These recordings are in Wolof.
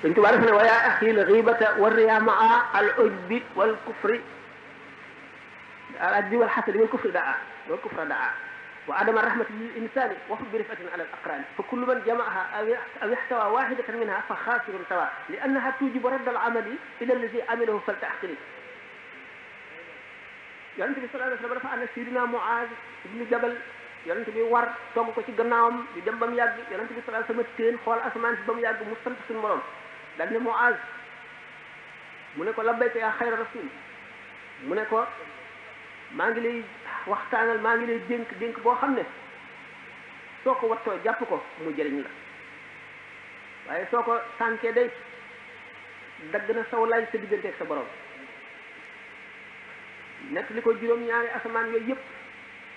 Sëñ Tuubaa def ne wa yaa axi l ghibata wa riya maa al ujbi wal kufri al ajbi wal xasadi wal kufri daa wal kufra daa wa adama rahmati lil insani wa hubbi rifatin ala al aqrani fa kullu man jamaaha aw ihtawa wahidatan minha fa khasirun sawa li annaha tujibu radd al amali ila allazi amilahu faltahqili yonente bi sallallahu alayhi wa sallam dafa ànd ak Sidina Muaz ibnu Jabal yonente bi war togg ko ci gannaawam di dem ba mu yàgg yonente bi sallallahu alayhi wa sallam teen xool asamaan si ba mu yàgg mu sant suñu borom dal ne Muaz mu ne ko labbayka yaa xayra rasul mu ne ko maa ngi lay waxtaanal maa ngi lay dénk boo xam ne soo ko wattoo jàpp ko mu jëriñ la waaye soo ko sànkee day dagg na saw lay sa digganteeg sa borom nekk li ko juróom-ñaari asamaan yooyu yëpp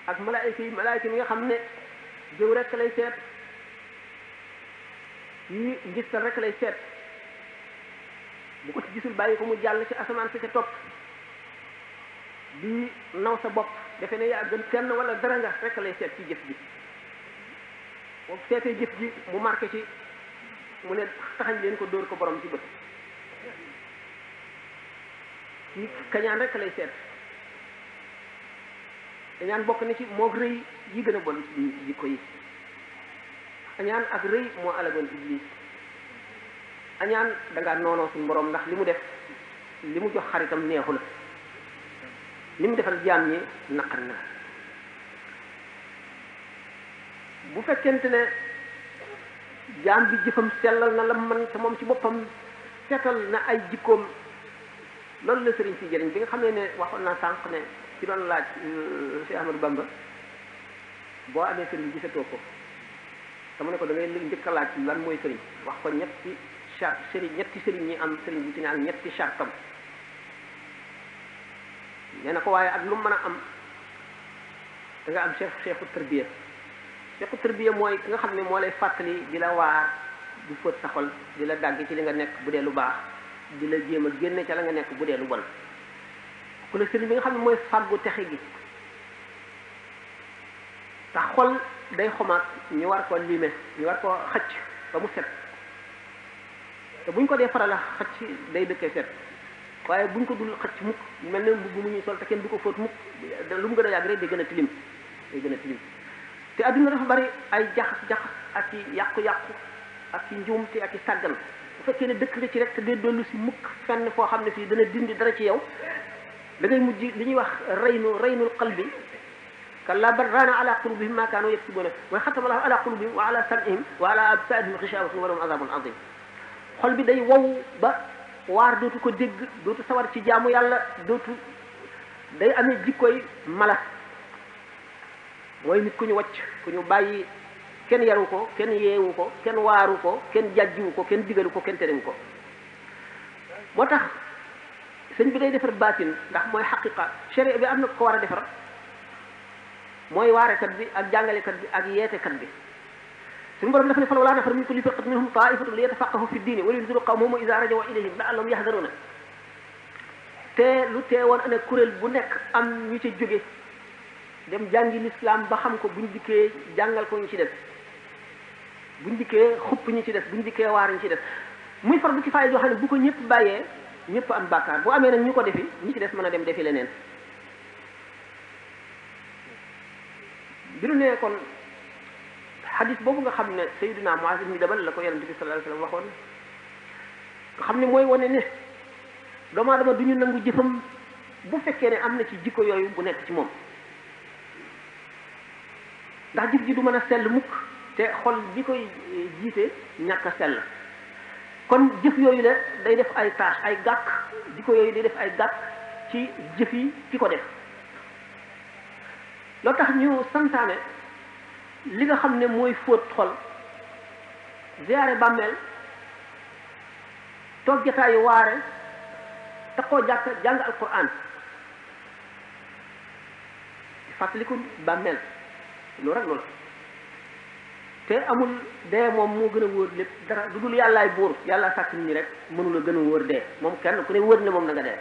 ak malaayika mi nga xam ne jëw rek lay seet yi ngistal rek lay seet bu ko ci gisul bàyyi ko mu jàll ci asamaan sa ca topp di naw sa bopp defe ne yaa gën kenn wala dara nga rek lay seet ci jëf ji boo seetee jëf ji mu marqué ci mu ne taxañ leen ko dóor ko borom ci bët ci kañaan rek lay seet añaan bokk na ci moog rëy yi gën a bon ci jikko yi añaan ak rëy moo alagoon iblis añaan da ngaa noonoo suñu borom ndax li mu def li mu jox xaritam neexu la li mu defal jaam ñi naqar na bu fekkente ne jaam bi jëfam sellal na la man te moom ci boppam seetal na ay jikkoom loolu la sëriñ si jëriñ bi nga xam ne waxoon naa sànq ne ci doon laaj Cheikh Ahmadou Bamba boo amee sëriñ gisatoo ko sama ne ko da ngay njëkk a laaj lan mooy sëriñ wax ko ñetti sëriñ ñi am sëriñ bu ci ne ak ñetti chartam nee na ko waaye ak lu mu mën a am da nga am cheikhu tarbiya mooy ki nga xam ne moo lay fàttali di la waar du fóot sa xol di la dàgg ci li nga nekk bu dee lu baax di la jéem a génne ca la nga nekk bu dee lu bon ku la sëriñ bi nga xam ne mooy fàggu texe gi tax xol day xomaat ñu war ko lime ñu war ko xëcc ba mu set te buñ ko dee faral a xëcc day dëkkee set waaye buñ ko dul xëcc mukk mel ne mbubb mu ñuy sol te kenn du ko fóot mukk lu mu gën a yàgg rek day gën a tilim te adduna dafa bari ay jaxas ak i yàqu-yàqu ak i njuumte ak i sàggan bu fekkee ne dëkk nga ci rek te dee dollu si mukk fenn foo xam ne fii dana dindi dara ci yow da ngay mujj li ñuy wax raynul qalbi kalla bal raana ala qulubihim ma kaanu yaksibuna mooy xatama allahu ala qulubihim wa ala sam'ihim wa ala absaarihim xishawatun wa lahum azabun azim xol bi day wow ba waar dootu ko dégg dootu sawar ci jaamu yàlla day amee jikkoy mala mooy nit ku ñu wacc ku ñu bàyyi kenn yaru ko kenn yeewu ko kenn waaru ko kenn jàjjiwu ko kenn digalu ko kenn terewu ko moo tax sëñ bi day defar baatin ndax mooy xaqiqa sharia bi am na ko war a defar mooy waarekat bi ak jàngalekat bi ak yeetekat bi suñu borom dafa ne fa lawlaa nafara min kulli firqatin minhum taa'ifatun liyatafaqqahu fi ddiini wa liyunziru qawmahum idhaa raja'uu ilayhim la'allahum yahdaruuna te lu teewoon ana kuréel bu nekk am ñu ci jóge dem jàngi lislaam ba xam ko buñ dikkee jàngal ko ñu ci def buñ dikkee xupp ñu ci def buñ dikkee waar ñu ci def muy fardu kifaaya yoo xam ne bu ko ñëpp bàyyee ñëpp am bàkkaar bu amee nag ñu ko defi ñi ci des mën a dem defi leneen bi nu nee kon xadis boobu nga xam ne Sayyidina Muaz ibn Jabal la ko Yonent bi sallallahu alayhi wasallam waxoon nga xam ne mooy wane ne doomu aadama du ñu nangu jëfam bu fekkee ne am na ci jikko yooyu bu nekk ci moom ndax jëf ji du mën a sell mukk te xol bi koy jiite ñàkk a sell kon jëf yooyu la day def ay tâche ay gàkk jikko yooyu day def ay gàkk ci jëf yi ki ko def loo tax ñu santaane li nga xam ne mooy fóot xol ziyaare bàmmeel toog jataayu waare te koo jàng alquran di fàttaliku bàmmeel loolu rek loolu te amul dee moom moo gën a wóor lépp dara du dul yàllaay buur yàllaa sàkk nit ñi rek mënula gën a wóor dee moom kenn ku ne wóor ne moom na nga dee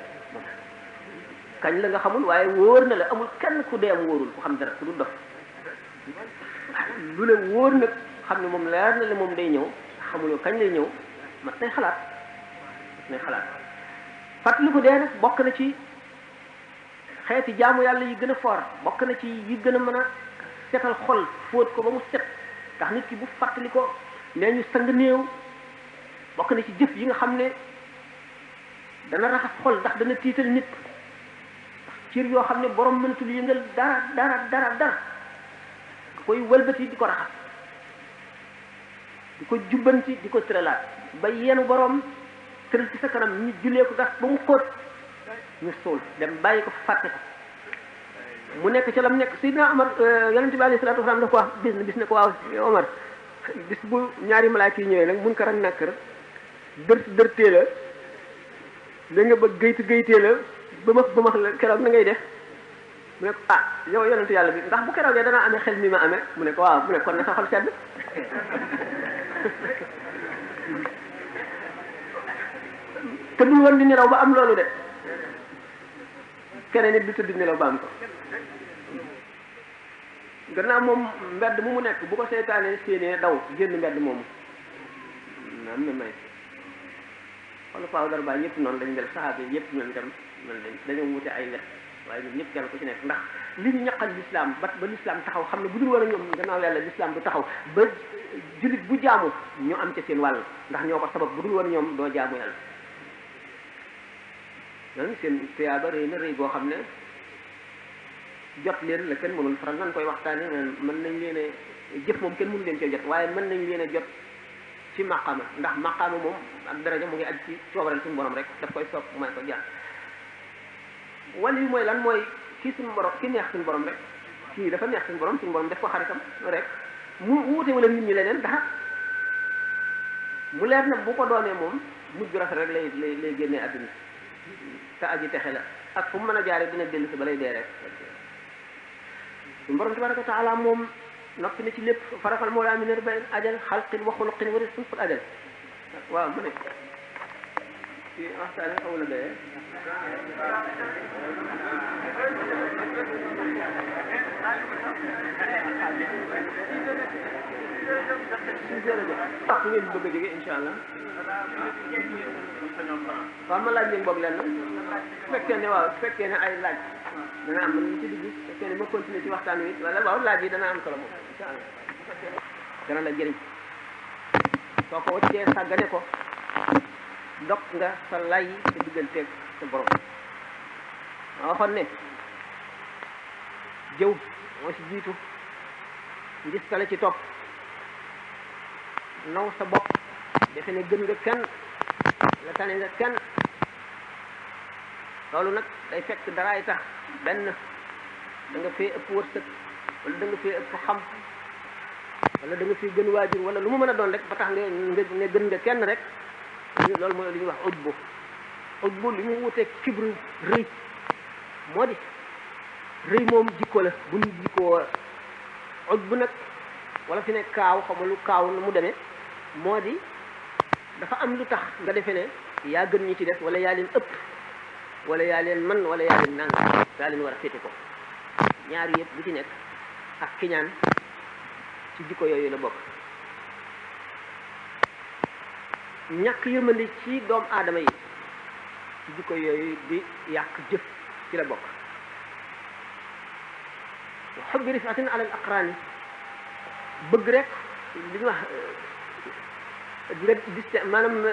kañ la nga xamul waaye wóor na la amul kenn ku dee am wóorul ku xam dara ku dul dof lu la wóor nag xam ne moom leer na la moom day ñëw xamuloo kañ lay ñëw mat nay xalaat ne xalaat fàttaliku dee nag bokk na ci xeeti jaamu yàlla yi gën a foor bokk na ci yi gën a mën a setal xol fóot ko ba mu set ndax nit ki bu fàttali ko nee ñu sang néew bokk na ci jëf yi nga xam ne dana raxas xol ndax dana tiital nit ndax cër yoo xam ne borom mënatul yëngal dara nga koy wëlbati di ko raxas di ko jubbanti di ko tëralaat ba yenu borom tëral ci sa kanam ñu jullee ko gas ba mu xóot ñu suul dem bàyyi ko fàtte ko mu nekk ca lam nekk Seydina Omar yonente bi alayhi salaatu wasalaam da ko wax bis ne ko waaw Omar bis bu ñaari malaaka yi ñëwee nag mun ko rak nakkar dërtee la da nga bëgg gaytee la ba max la keroog na ngay def mu ne ko ah yow yonente yàlla bi ndax bu keroogee danaa amee xel mi ma amee mu ne ko waaw mu ne kon na sa xol sedd te bul woon di nelaw ba am loolu de keneen nit du tëdd nelaw ba am ko gannaaw moom mbedd mu nekk bu ko seytaanee séenee daw génn mbedd moomu am na may wala faaw dara baa ñëpp noonu lañ del saxaaba yi yëpp ñoom itam noonu lañ dañoo wute ay wet waaye ñun ñëpp kenn ku ci nekk ndax li ñu ñaqal l'islam ba l'islam taxaw xam ne bu dul woon a ñoom gannaaw yàlla l'islam du taxaw ba jullit bu jaamu ñu am ca seen wàll ndax ñoo ko sabab bu dul woon a ñoom doo jaamu yàlla ñooñu seen tuyaaba rëy na rëy boo xam ne jot leen la kenn mënul faral nan koy waxtaane mën nañ leen a jëf moom kenn mënu leen cee jot waaye mën nañ leen a jot ci maqaama ndax maqaama moom ak daraja mu ngi aj ci coobareel suñu borom rek daf koy sopp may ko jaar wàll yi mooy lan mooy kii suñu borom ki neex suñu borom rek kii dafa neex suñu borom def ko xaritam rek mu wute wala nit ñi leneen dara mu leer na bu ko doonee moom mujj rafet rek lay génnee àdduna te aji texe la ak fu mu mën a jaaree dina dellu si balay dee rek suñu borom tabaraka wa taala moom noppi na ci lépp farafal moo laa mi ner bayn ajal xalqin wa xuluqin wa rizqin ful ajal waaw mu ne ci waxtaane aw la doyee wax ngeen bëgg a jóge insha allah waaw ma laaj leen boog leen su fekkee ne waaw su fekkee ne ay laaj dana am man ci dugg su fekkee ne ma continuer ci waxtaan wi wala waaw laaj yi dana am solo moom insha allah dana la jëriñ soo ko wëccee sàggane ko dog nga sa lay sa digganteeg sa borom ma waxoon ne jëw moo si jiitu ngis tala ci topp naw sa bopp defe ne gën nga kenn la tane nga kenn loolu nag day fekk daraay tax benn da nga fee ëpp wërsëg wala da nga fee ëpp xam wala da nga fee gën waajur wala lu mu mën a doon rek ba tax nga ne gën nga kenn rek loolu mooy li ñuy wax ujbu li mu wuteeg kibru rëy moo di rëy moom jikko la bu ñu jikkoo ujbu nag wala fi ne kaaw xaw ma lu kaaw nu mu demee moo di dafa am lu tax nga defe ne yaa gën ñi ci def wala yaa leen ëpp wala yaa leen man wala yaa leen nang yaa leen war a féete ko ñaari yëpp bu ci nekk ak kiñaan ci jikko yooyu la bokk ñàkk yërmande ci doomu aadama yi ci jikko yooyu di yàq jëf ci la bokk xubbi rifatin ala al aqrani bëgg rek li ñu wax nga dis maanaam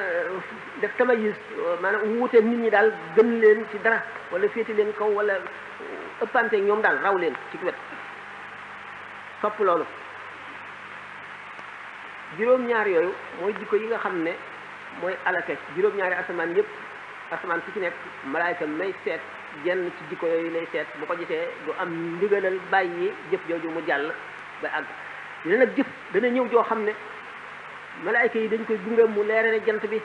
def tamayus maanaam wuuteeg nit ñi daal gën leen ci dara wala féeti leen kaw wala ëppanteeg ñoom daal raw leen ci wet sopp loolu juróom-ñaar yooyu mooy jikko yi nga xam ne mooy alake juróom-ñaari asamaan yëpp asamaan su ci nekk malaayka may seet jenn ci jikko yooyu lay seet bu ko gisee du am ndigalal bàyyi jëf jooju mu jàll ba àgg dina nag jëf dana ñëw joo xam ne malaayka yi dañ koy gunge mu leere ne jant bi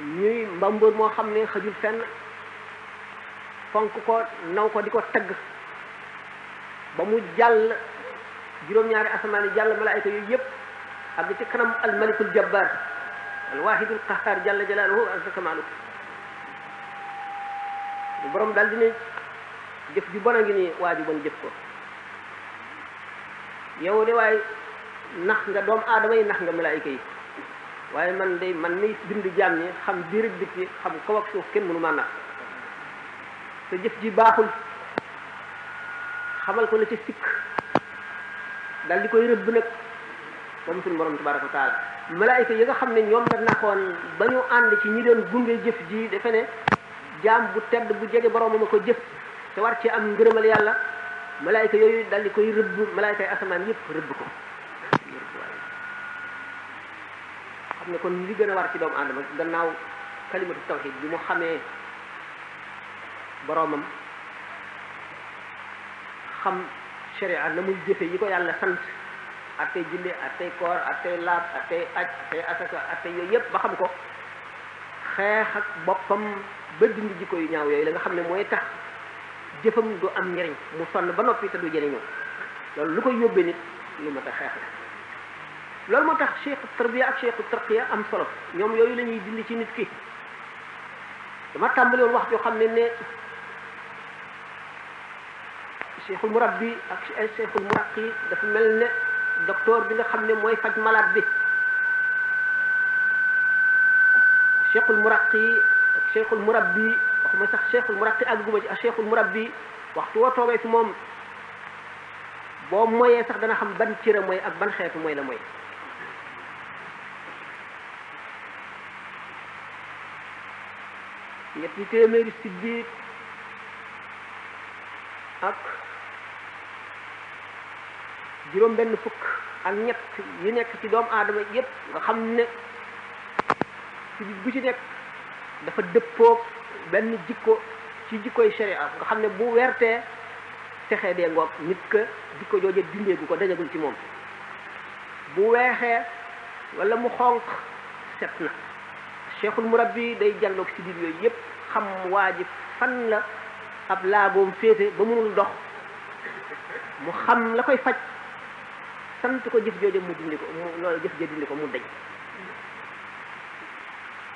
ñuy mbambóor moo xam ne xajul fenn fonk ko naw ko di ko tagg ba mu jàll juróom-ñaari asamaan yi jàll malaayka yooyu yëpp ak ci kanam al malikul jabbar al wahidul qahhar jalla jalaaluhu azza kamaalu borom daal dina jëf ju bon a ngi nii waa ju bon jëf ko yow de waaye nax nga doomu aadama yi nax nga malaayka yi waaye man day man mi bind jaam ñi xam biir ak biti xam kaw ak suuf kenn mënu maa nax te jëf ji baaxul xamal ko la ca sikk dal di koy rëbb nag moom suñu borom tabaraka wa taala malaayika yi nga xam ne ñoom la naxoon ba ñu ànd ci ñi doon gunge jëf ji defe ne jaam bu tedd bu jege boromam a ko jëf te war ci am ngërëmal yàlla malaayika yooyu dal di koy rëbb malaayika yi asamaan yëpp rëbb ko xam ne kon li gën a war ci doomu aadama gannaaw kalimatu tawhid bi mu xamee boromam xam sharia na muy jëfe yi ko yàlla sant attey julli attey koor attey laab attey aj attey asaka attey yooyu yëpp ba xam ko xeex ak boppam ba dindi jikko yu ñaaw yooyu la nga xam ne mooy tax jëfam du am njëriñ mu sonn ba noppi te du jëriñoo loolu lu koy yóbbee nit lu mat a xeex la loolu moo tax cheikhu tarbiya ak cheikhu tarqiya am solo ñoom yooyu la ñuy dindi ci nit ki dama tàmbali woon wax joo xam ne cheikhul murabbi ak cheikhul muraqi dafa mel ne docteur bi nga xam ne mooy faj malade bi cheikhul muraqi ak cheikhul murabbi waxuma sax cheikhul muraqi ak guma ci ak cheikhul murabbi waxtu woo toogee fi moom boo moyee sax dana xam ban cëra mooy ak ban xeetu mooy la mooy ñetti téeméeri siddiit ak juróom benn fukk ak ñett yi nekk ci doomu aadama yépp nga xam ne siddiit bu ci nekk dafa dëppoog benn jikko ci jikkoy sharia nga xam ne bu wertee texee dee ngoog nit ka jikko jooje dindeegu ko dajagul ci moom bu weexee wala mu xonq set na cheikhul murabbi day jàlloog siddiit yooyu yépp xam waa ji fan la ab laagoom féete ba mënul dox mu xam la koy faj sant ko jëf jooje mu dindi ko mu loolu jëf ja dindi ko mu daj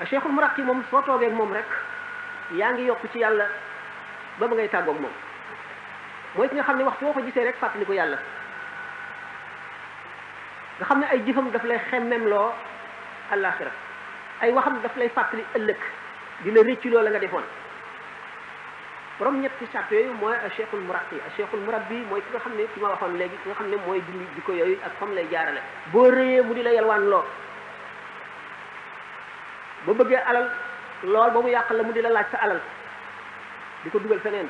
a cheikhul muraqi moom soo toogee moom rek yaa ngi yokk ci yàlla ba ngay tàggoog moom mooy ki nga xam ne waxtu boo ko gisee rek fàttali ko yàlla nga xam ne ay jëfam daf lay xemmem loo àllaaxira ay waxam daf lay fàttali ëllëg di la rëccu loo la nga defoon borom ñetti sàrt yooyu mooy a cheikhul muraqi a cheikhul murabbi mooy ki nga xam ne ki ma waxoon léegi ki nga xam ne mooy dindi jikko yooyu ak fam lay jaarale boo rëyee mu di la yalwaan loo ba bëggee alal lool ba mu yàqal la mu di la laaj sa alal di ko dugal feneen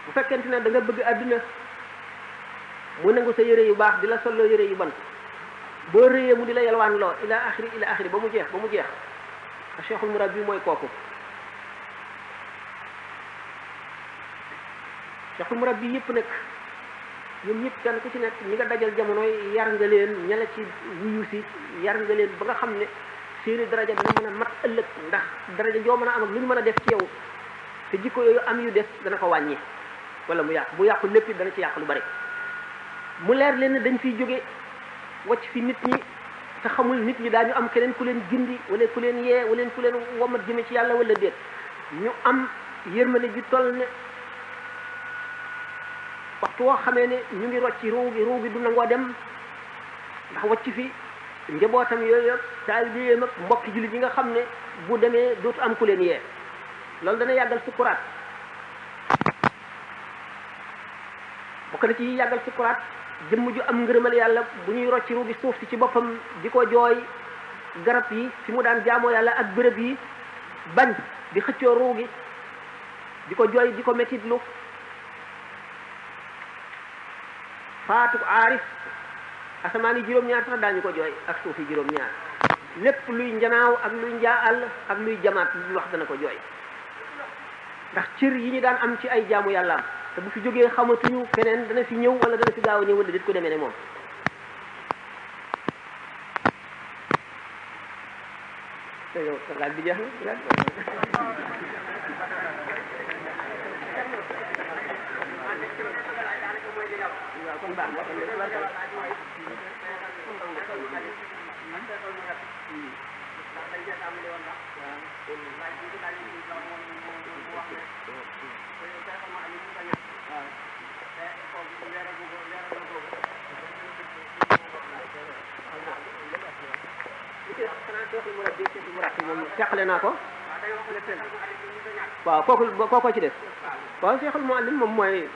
bu fekkente ne da nga bëgg àdduna mu nangu sa yére yu baax di la solloo yére yu bon boo rëyee mu di la yalwaan loo ila axiri ba mu jeex a cheikhul murabbi mooy kooku cheikhul murabbi yëpp nag ñoom ñëpp kenn ku ci nekk ñi nga dajal jamono yar nga leen ña la ci wuyu si yar nga leen ba nga xam ne seeni daraja dina mën a mat ëllëg ndax daraja joo mën a am ak lu ñu mën a def ci yow te jikko yooyu am yu des dana ko wàññi wala mu yàqu bu yàqu lépp dana ci yàq lu bari mu leer leen ne dañ fiy jóge wacc fi nit ñi te xamul nit ñi daañu am keneen ku leen gindi wala ku leen yee wala ku leen womat jëme ci yàlla wala déet ñu am yërmande ji toll ne waxtu woo xamee ne ñu ngi rocci ruu gi du nangoo dem ndax wacc fi njabootam yooyu yëpp taalibeem ak mbokki jullit yi nga xam ne bu demee dootu am ku leen yee loolu dana yàggal sukkuraat bokk na ci yàggal sukkuraat jëmm ju am ngërëmal yàlla bu ñuy rocci ruu gi suuf si ci boppam di ko jooy garab yi fi mu daan jaamoo yàlla ak bërëb yi bañ di xëccoo ruu gi di ko jooy di ko mettitlu faatu aarif asamaan yi juróom-ñaar sax daañu ko jooy ak suuf yi juróom-ñaar lépp luy njanaaw ak luy njaal ak luy jamaat lu wax dana ko jooy ndax cër yi ñu daan am ci ay jaamu yàllaam te bu fi jógee xamatuñu keneen dana fi ñëw wala dana fi gaaw a ñëw wala dit ko demee ne moom te yow sa laaj bi jeex na waaw kon baax na waaw cheikhul murabbi cheikhul murabbi moom teqale naa ko waaw kooku ci des waaw cheikhul muallim moom mooy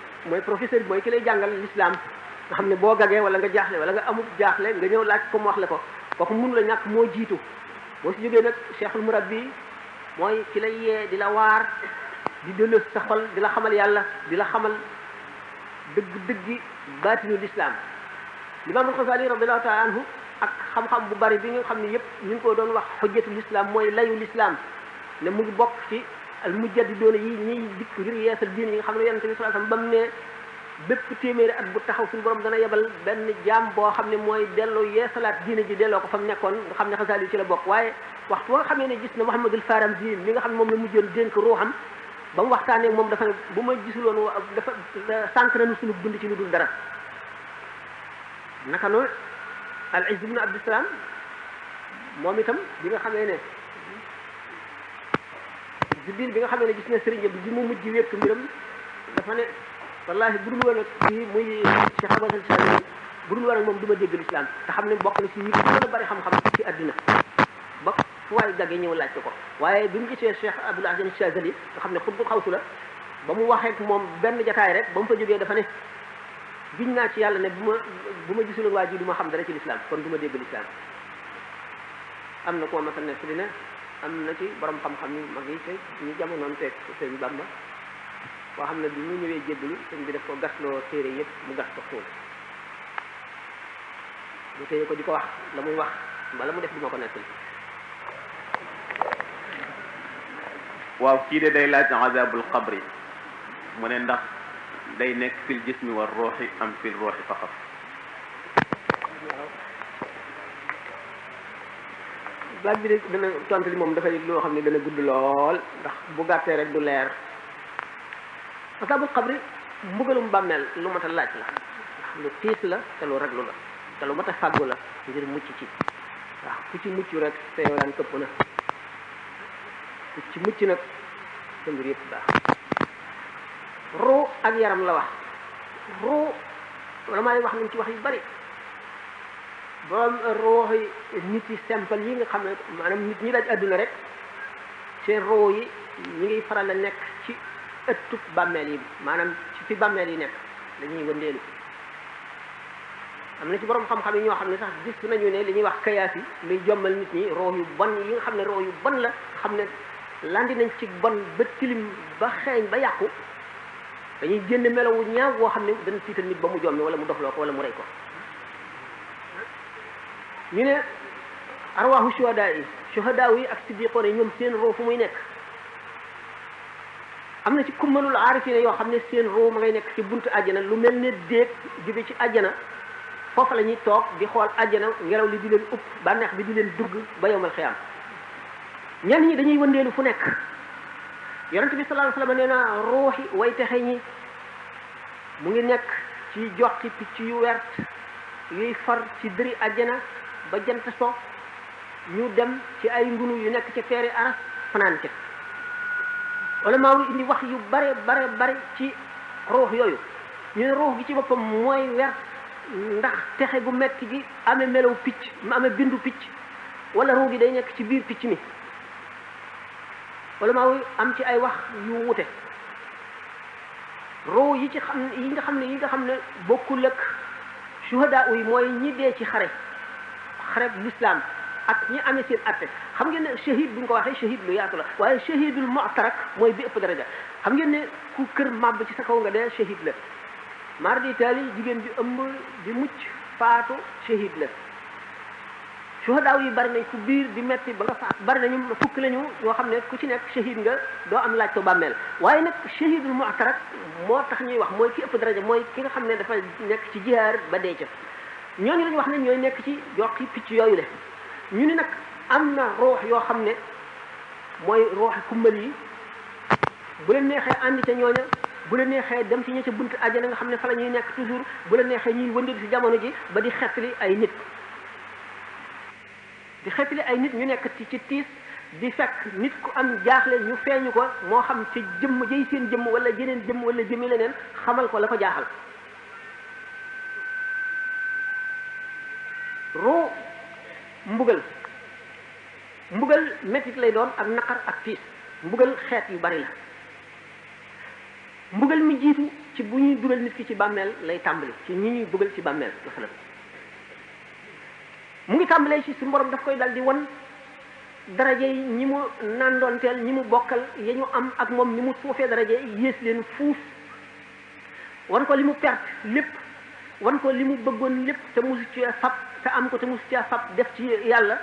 professeur bi mooy ki lay jàngal l'islam nga xam ne boo gagee wala nga jaaxle wala nga amul jaaxle nga ñëw laaj ko mu wax la ko kooku mënu la ñàkk moo jiitu boo si jógee nag cheikhul murabbi mooy ki lay yee di la waar di delloo sa xol di la xamal yàlla di la xamal dëgg-dëggi baatinu l'islam l'imam al-Ghazali radiyallahu ta'ala anhu ak xam-xam bu bari bi nga xam ne yëpp ñu ngi ko doon wax xujjatul islam mooy layu l'islam ne mu ngi bokk ci al mujaddidoona yi ñiy dikk ngir yeesal diine yi nga xam ne yonente bi sallallahu alayhi wasallam ba mu ne bépp téeméeri at bu taxaw suñu borom dana yebal benn jaam boo xam ne mooy delloo yeesalaat diine ji delloo ko fa mu nekkoon nga xam ne Ghazali ci la bokk waaye waxtu nga xamee ne gis na Muhammadul Faramzi mi nga xam ne moom la mujjoon dénk ruuxam ba mu waxtaanee moom dafa ne bu ma gisuloon dafa sànq nañu suñu dund ci lu dul dara naka noonu al Izz ibn Abdussalam moom itam bi nga xamee ne Jibril bi nga xamee ne gis na sëriñ bi mu mujj wékk mbiram dafa ne wallahi bu dul woon ak kii muy Cheikh Abou Hasan Sall bu dul woon ak moom du ma dégg l'islam te xam ne bokk na si ñi gën a bari xam-xam ci àddina ba fu waay gàggee ñëw laaj ko waaye bi mu gisee Cheikh Abou Hasan Sall nga xam ne xutbu xawsu la ba mu waxee ak moom benn jataay rek ba mu fa jógee dafa ne giñ naa ci yàlla ne bu ma gisul waa ji du ma xam dara ci l'islam kon du ma dégg l'islam am na koo masal ne fi ne am na ci borom xam-xam yi mag yi te ñu jamonoon teeg sëñ Bamba koo xam ne bi mu ñëwee jébbalu sëñ bi def ko gasloo téere yëpp mu gas ko xóol mu téye ko di ko wax la muy wax bala mu def du ma ko nettali waaw kii de day laaj azabul qabri mu ne ndax day nekk fil jismi war ruuxi am fil ruuxi faqat laaj bi de dana tontu li moom dafay loo xam ne dana gudd lool ndax bu gàttee rek du leer azabul qabri mbugalum bàmmeel lu mat a laaj la ndax lu tiis la te lu raglu la te lu mat a fàggu la ngir mucc ci waaw ku ci mucc rek te yow daan këpp na ku ci mucc nag sa mbir yëpp baax ruu ak yaram la wax ruu wala maa wax nañ ci wax yu bari borom ruu yi nit yi simple yi nga xam ne maanaam nit ñi daj àdduna rek seen ruu yi ñi ngi faral a nekk ci ëttub bàmmeel yi maanaam ci fi bàmmeel yi nekk dañuy wëndeelu am na ci borom xam-xam yi ñoo xam ne sax gis nañu ne li ñuy wax kayaas yi luy jommal nit ñi ruu yu bon yi nga xam ne ruu yu bon la xam ne landi nañ ci bon ba tilim ba xeeñ ba yàqu dañuy génn melowu ñaaw woo xam ne dana tiital nit ba mu jommi wala mu dofloo ko wala mu rey ko ñu ne arwaahu shuhadaa yi ak siddiqoon yi ñoom seen ruu fu muy nekk am na ci kummalul aarifina yoo xam ne seen ruu ma ngay nekk ci buntu àjjana lu mel ne déeg jóge ci àjjana foofu la ñuy toog di xool àjjana ngelaw li di leen upp bànneex bi di leen dugg ba yowmal xiyaam ñenn ñi dañuy wëndeelu fu nekk yonent bi sallallahu alayhi wasallam nee na ruuxi way texe ñi mu ngi nekk ci joxi picc yu wert yuy far ci dëri àjjana ba jant so ñu dem ci ay ngunu yu nekk ci feeri aras fanaan ca wala maa ngi indi wax yu bare ci ruux yooyu ñu ne ruux gi ci boppam mooy wert ndax texe gu metti gi amee melaw picc mu amee bindu picc wala ruux gi day nekk ci biir picc mi wala maa ngi am ci ay wax yu wute ruux yi nga xam ne bokkul ak shuhada yi mooy ñi dee ci xare l'islam ak ñi amee seen atte xam ngeen ne shahid bu ñu ko waxee shahid lu yaatu la waaye shahidul mu'tarak mooy bi ëpp daraja xam ngeen ne ku kër màbb ci sa kaw nga dee shahid la mar di taali jigéen bi ëmb di mucc faatu shahid la shuhada yi bari nañ ku biir di metti ba nga faat bari nañu fukk lañu ñoo xam ne ku ci nekk shahid nga doo am laaj ko bàmmeel waaye nag shahidul mu'tarak moo tax ñuy wax mooy ki ëpp daraja mooy ki nga xam ne dafa nekk ci jihaar ba dee ca ñooñu lañu wax ne ñooy nekk ci joxi picc yooyu le ñu ni nag am na ruux yoo xam ne mooy ruuxi kumbal yi bu leen neexee ànd ca ñooña bu leen neexee dem ci ña ca buntu àjjana nga xam ne fa la ñuy nekk toujours bu leen neexee ñuy wëndeelu ci jamono ji ba di xettali ay nit ñu nekk ci tiis di fekk nit ku am jaaxle ñu feeñu ko moo xam ci jëmm jëy seen jëmm wala jeneen jëmm wala jëmmi leneen xamal ko la ko jaaxal ruu mbugal mbugal mettit lay doon ak naqar ak tiis mbugal xeet yu bari la mbugal mi jiitu ci bu ñuy dugal nit ki ci bàmmeel lay tàmbali ci ñi ñuy dugal ci bàmmeel masalan mu ngi tàmbalee ci suñu borom daf koy dal di won daraje yi ñi mu nandoonteel ñi mu bokkal ya ñu am ak moom ni mu suufee daraje yées leen fuuf wan ko li mu perte lépp wan ko li mu bëggoon lépp te musu ci fab te am ko te musu ci fab def ci yàlla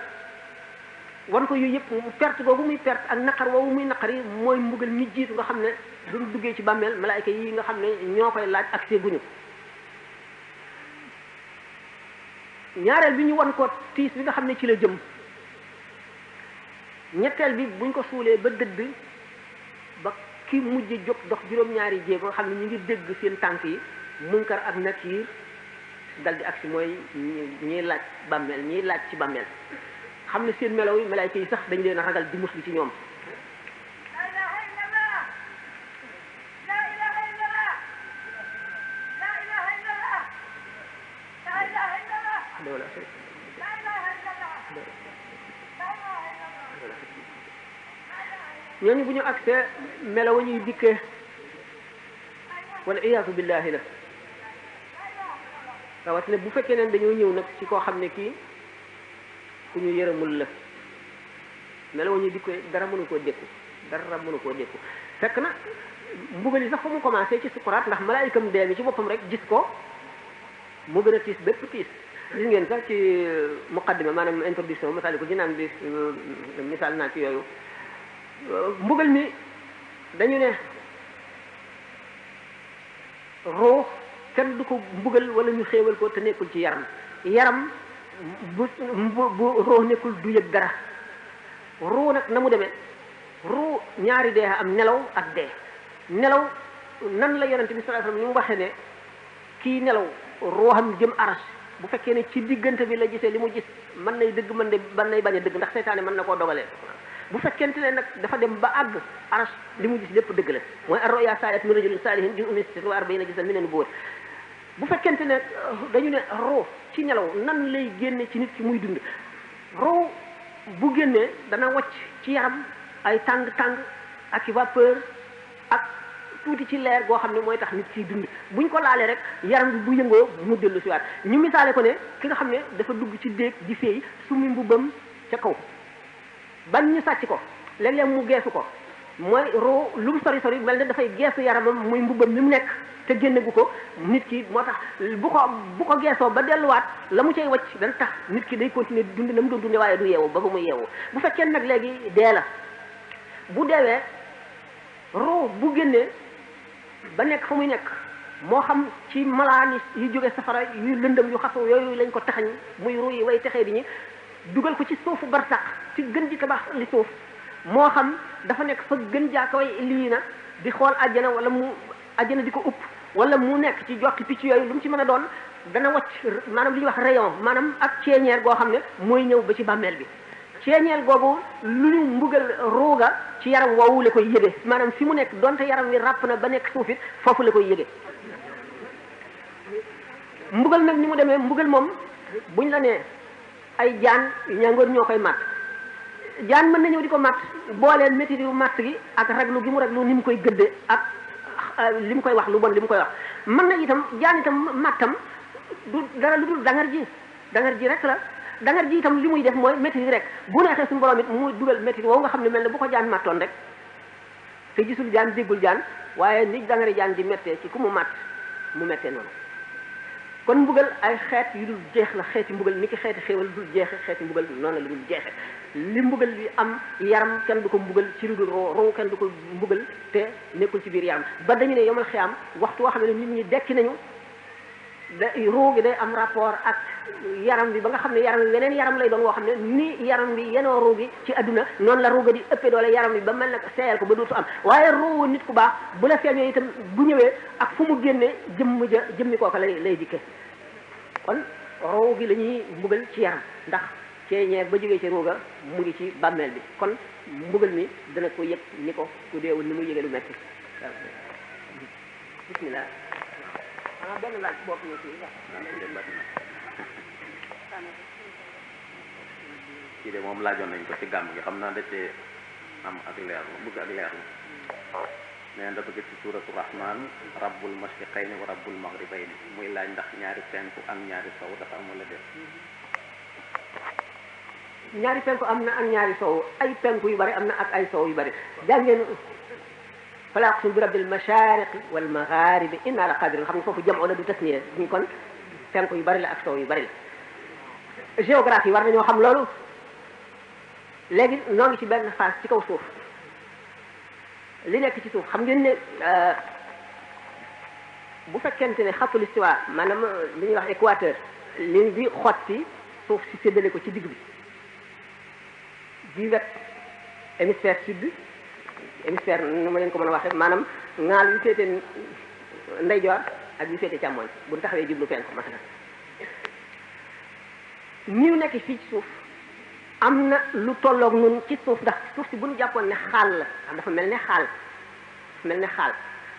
wan ko yooyu yëpp perte googu muy perte ak naqar woowu muy naqar yi mooy mbugal mi jiitu nga xam ne duñ duggee ci bàmmeel malaayka yi nga xam ne ñoo koy laaj ak seeguñu ñaareel bi ñu wan ko tiis bi nga xam ne ci la jëm ñetteel bi buñ ko suulee ba dëdd ba ki mujj jóg dox juróom-ñaari jéego nga xam ne ñu ngi dégg seen tànk yi munkar ak nakiir dal di agsi mooy ñiy laaj bàmmeel ñiy laaj ci bàmmeel xam ne seen melaw yi malaayka yi sax dañ leen a ragal di musli ci ñoom ñooñu bu ñu agsee melaw ñuy dikkee wala iyaasu billahi la rawatina bu fekkee ne dañoo ñëw nag ci koo xam ne kii ku ñu yërëmul la melaw ñuy dikkee dara mënu koo dékku fekk na mbugal yi sax fa mu commencé ci sukuraat ndax malaayikam dee mi ci boppam rek gis ko mu gën a tiis bépp tiis gis ngeen sax ci muqaddima maanaam introduction misaal ko ci naan bi misaal naa ci yooyu mbugal mi dañu ne ruux kenn du ko mbugal wala ñu xéewal ko te nekkul ci yaram bu ruux nekkul du yëg dara ruux nag na mu demee ruux ñaari dee am nelaw ak dee nelaw nan la yonente bi sallallahu alayhi wasallam ni mu waxee ne kii nelaw ruuxam jëm aras bu fekkee ne ci diggante bi la gisee li mu gis mën nay dëgg mën nay bañ a dëgg ndax seytaane mën na koo dogalee bu fekkente ne nag dafa dem ba àgg aras li mu gis lépp dëgg la mooy ar-ru'ya saalihat min rajulin saalihin juz'un min 46 juz'an min an-nubuwwah bu fekkente ne dañu ne ruux ci nelaw nan lay génne ci nit ki muy dund ruux bu génnee dana wacc ci yaram ay tàng-tàng ak i vapeur ak tuuti ci leer goo xam ne mooy tax nit kiy dund buñ ko laalee rek yaram bi bu yëngoo mu dellu si waat ñu misaale ko ne ki nga xam ne dafa dugg ci déeg di féey sumi mbubbam ca kaw bañ ñu sàcc ko léeg-léeg mu geesu ko mooy roo lu mu sori sori mel ne dafay geesu yaramam muy mbubbam mi mu nekk te génne gu ko nit ki moo tax bu ko geesoo ba delluwaat la mu cay wacc dana tax nit ki day continuer dund na mu doon dunde waaye du yeewu ba muy yeewu bu fekkee nag léegi dee la bu deewee roo bu génnee ba nekk fa muy nekk moo xam ci malaan yu jóge safara yu lëndëm yu xasaw yooyu lañ ko taxañ muy ruu yi way texee di ñi dugal ko ci suufu barsax ci gën ji tabax li suuf moo xam dafa nekk fa gën jaakaway lii na di xool àjjana wala mu àjjana di ko upp wala mu nekk ci jotti picc yooyu lu mu ci mën a doon dana wacc maanaam li ñuy wax rayon maanaam ak ceeñeer goo xam ne mooy ñëw ba ci bàmmeel bi ceeñeel googu lu ñu mbugal ruuga ci yaram woowu la koy yëge maanaam fi mu nekk donte yaram wi ràpp na ba nekk suuf it foofu la koy yëge mbugal nag ni mu demee mbugal moom buñ la nee ay jaan ñangoor ñoo koy matt jaan mën na ñëw di ko matt booleen métti yu matt gi ak raglu gi mu raglu ni mu koy gëdde ak li mu koy wax lu bon li mu koy wax mën na itam jaan itam mattam du dara lu dul dangar ji rek la dangar ji itam li muy def mooy métti rek bu neexee suñu borom it mu dugal métti woowu nga xam ne mel ne bu ko jaan mattoon rek te gisul jaan déggul jaan waaye ni dangari jaan ji méttee ci ku mu matt mu méttee noonu kon mbugal ay xeet yu dul jeex la xeeti mbugal ni ki xeeti xéewal dul jeexe xeeti mbugal noonu la dul jeexe li mbugal bi am yaram kenn du ko mbugal ci lu dul roo kenn du ko mbugal te nekkul ci biir yaram ba dañu ne yomal xiyaam waxtu woo xam ne nit ñi dekki nañu roo gi day am rapport ak yaram bi ba nga xam ne yaram bi weneen yaram lay doon woo xam ne ni yaram bi yenoo roo gi ci adduna noonu la roo ga di ëppee doole yaram bi ba mel nag seeyal ko ba dootu am waaye roo nit ku baax bu la feeñoo itam bu ñëwee ak fu mu génne jëmmi kooka lay dikke kon roo gi la ñuy mbugal ci yaram ndax ceeñeer ba jógee ci roo ga mu ngi ci bàmmeel bi kon mbugal mi dana ko yëg ni ko ku deewul ni muy yëgee lu metti bismillah benn laaj bopp ñu ci kii de moom laajoon nañ ko ci gàmm gi xam naa da cee am ak leerlu bëgg ak leerlu nee dafa gis ci suuratu rahman rabbul mashriqayni wa rabbul maghribayni muy laaj ndax ñaari penku ak ñaari sow dafa am wala def ñaari penku am na ak ñaari sow ay penku yu bari am na ak ay sow yu bari jàngeen fala aqsimu bi rabbil mashariqi wal magharibi inna la qadirun xam nga foofu jam la du tasniya ñu kon penku yu bari la ak sow yu bari la géographie war nañoo xam loolu léegi noo ngi ci benn phase ci kaw suuf li nekk ci suuf xam ngeen ne bu fekkente ne xatul istiwa maanaam li ñuy wax équateur li bi xotti suuf si séddale ko ci digg bi bii wet hémisphère sud hémisphère nu ma leen ko mën a waxee maanaam ŋaal yu féete ndeyjoor ak yu féete càmmooñ bu ñu taxawee jublu penku masalan ni ñu nekk fii ci suuf am na lu tolloog nun ci suuf ndax suuf si bu ñu jàppoon ne xaal la ndax dafa mel ne xaal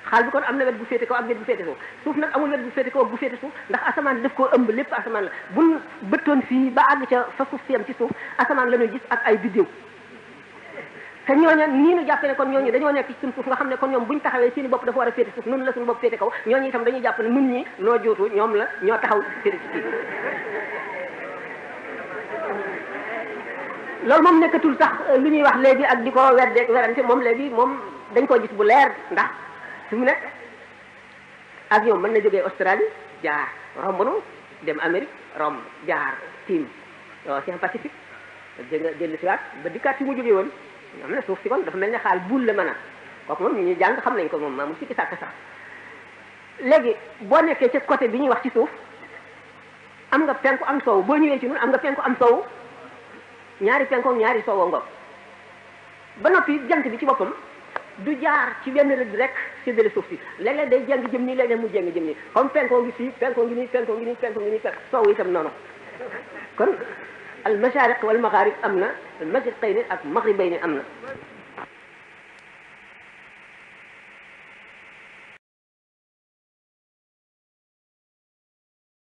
xaal bi kon am na wet bu féete kaw ak wet bu féete suuf suuf nag amul wet bu féete kaw ak bu féete suuf ndax asamaan daf koo ëmb lépp asamaan la buñ bëttoon fii ba àgg ca fa suuf si am ci suuf asamaan la ñuy gis ak ay biddéew te ñooñu nii ñu jàppe ne kon ñooñu dañoo nekk ci suñ suuf nga xam ne kon ñoom buñ taxawee seeni bopp dafa war a féete suuf nun la suñu bopp féete kaw ñooñu itam dañuy jàpp ne nun ñi noo jootu ñoom la ñoo taxaw féete ci kii loolu moom nekkatul sax lu ñuy wax léegi ak di ko weddeeg werante moom léegi moom dañ ko gis bu leer ndax fi mu ne avion mën na jógee Australie jaar romb nu dem Amérique romb jaar tiim Océan Pacifique nga dellu si waat ba dikkaat fi mu jógee woon am na suuf si kon dafa mel ne xaal bul la mën a kooku moom ñuy jàng xam nañ ko moom maamul sikki sàkk sax léegi boo nekkee ca côté bi ñuy wax ci suuf am nga penku am soow boo ñëwee ci ñun am nga penku am soow ñaari penku ñaari soowoo ngoog ba noppi jant bi ci boppam du jaar ci benn rëdd rek séddale suuf si léeg-léeg day jàng jëm nii léeg-léeg mu jàng jëm nii comme penkoo ngi fii penkoo ngi nii penkoo ngi nii penkoo ngi nii penk soow itam noonu kon al mashariq wal magharib am na al mashriqayni ak maghribayni am na